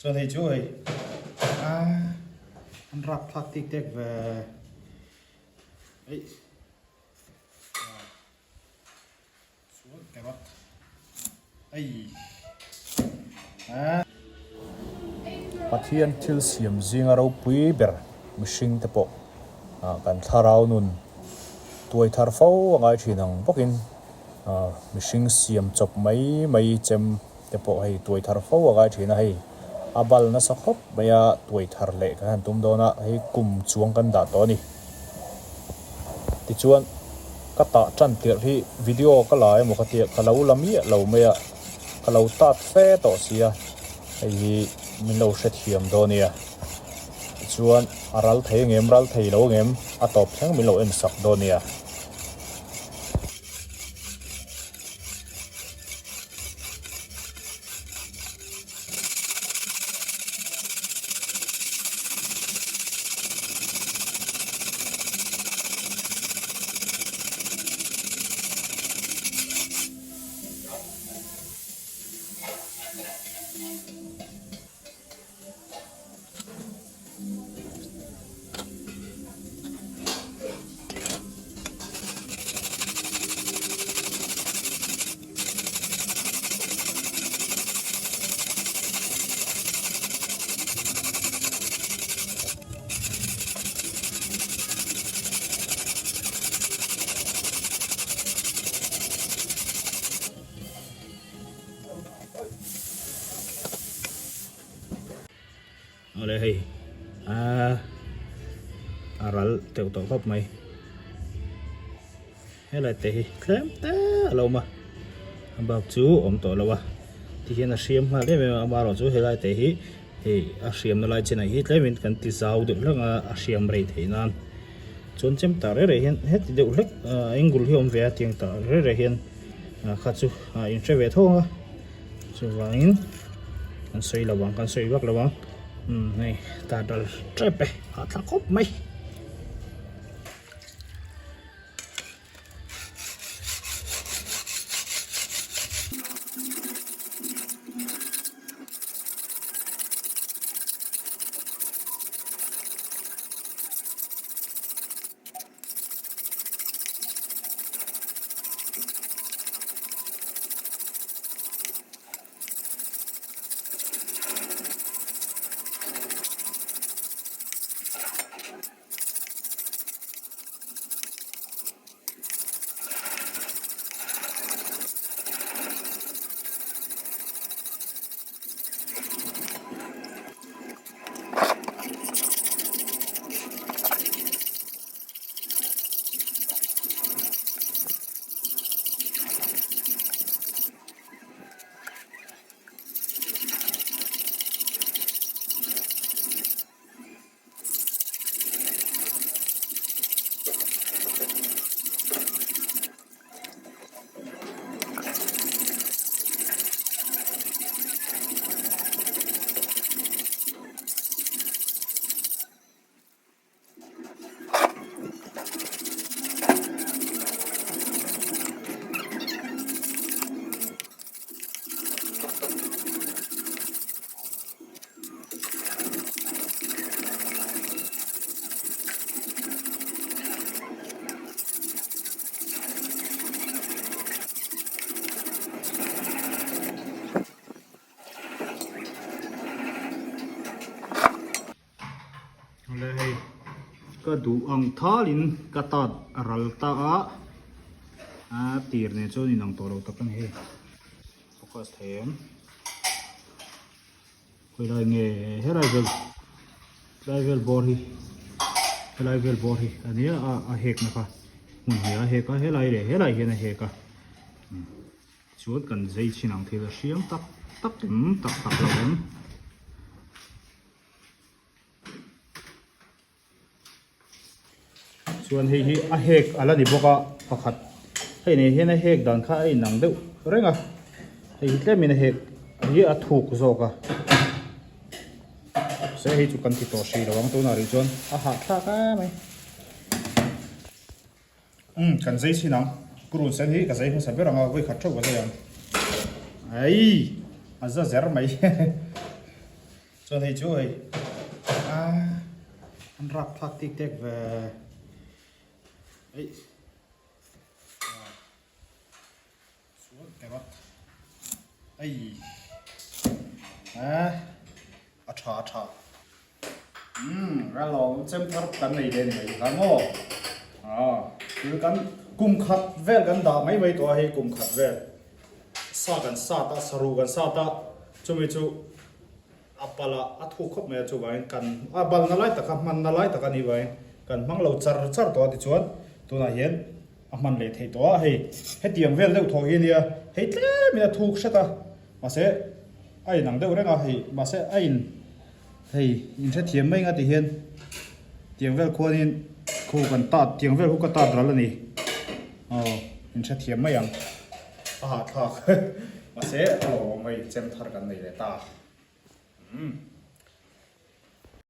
Chuan hei chu hei a an rapthlak tik tek ve eih chuan carrot ei a. Pathian thil siam zinga ropui ber mihring te pawh kan thlarau nun tuai thar fo a ngai thin ang bawkin mihring siam chawp mai mai chem te pawh hei tuai thar fo a ngai thin a, hei a bal nasa khawp mai a, tuai thar leh kan han tum dawn a, hei kum chuang kan dah tawh a ni. Tichuan ka tah tan tirh hi video ka la emaw ka tia ka lo la miah lo mai a, ka lo tat fe tawh si a, hei hi min lo hrethiam dawn a nia. Tichuan a ral thei ang em ral thei lo ang em a tawp thleng min lo en sak dawn a nia. Awle hei a ral teuh tawh khawp mai helai te hi tlem te a lo awm a a bak chu awm tawh lo a tikhian a hriam nghal em em a amaherawhchu helai te hi hei a hriamna lai chinah hi tlemin kan ti zau deuh hlek a a hriam rei theih nan chuan chem tak reh reh hian heti deuh hlek angle hi a awm ve a tiang tak reh reh hian kha chu a inhre ve tho ang a. Chuvangin kan sawi lo ang, kan sawi vak lo ang. Umm hei tar dal tep e, hahthlak khawp mai. Awle hei ka duh ang thalin ka tat a ral ta a, a tir nen chuan inang tawh lo tak a ni hei focus thei em. Khawilai nge helai vel tlai vel bawr hi helai vel bawr hi a nia a a hek na kha hmun hnih a hek a helai leh helai hian a hek a chuan kan zai chhin ang thil a hriam tak tak em tak tak lo em. Chuan hei hi a hek a la ni bawk a pakhat hei nei hian a hek dan kha a inang deuh reng a hei hi tlemin a hek hi a thuk zawk a se hei chu kan ti tawh hrih lo ang tunah rih chuan a hahthlak em mai umm kan zai chhin ang purun sen hi ka zai hmasa ber ang a vawikhat theuh ka zai ang ai a za zer mai. Chuan hei chu hei an rapthlak tik tek ve eih chuan carrot ei a tha a tha umm a lawm chem thar kan nei ve ni mai kha maw thil kan kum khat vel kan dah mai mai tawh a hei kum khat vel sa kan sat a saruh kan sat a chumi chu. A pal a, a thuk khawp mai a chuvangin kan a balna lai taka hmanna lai tak a nih vangin kan hmang lo char char tawh a tichuan tunah hian a hman leh theih tawh a hei hetiang vel deuh thawh hi a nia hei tlemin a thuk hret a mahse a inang deuh reng a hei mahse a in hei inhrethiam mai nga ti hian tiang vel khuanin khu kan tat tiang vel khu ka tat ral a ni aw inhrethiam mai ang. A hahthlak. Mahse, a lawmawm hei chem thar kan nei leh ta. Umm.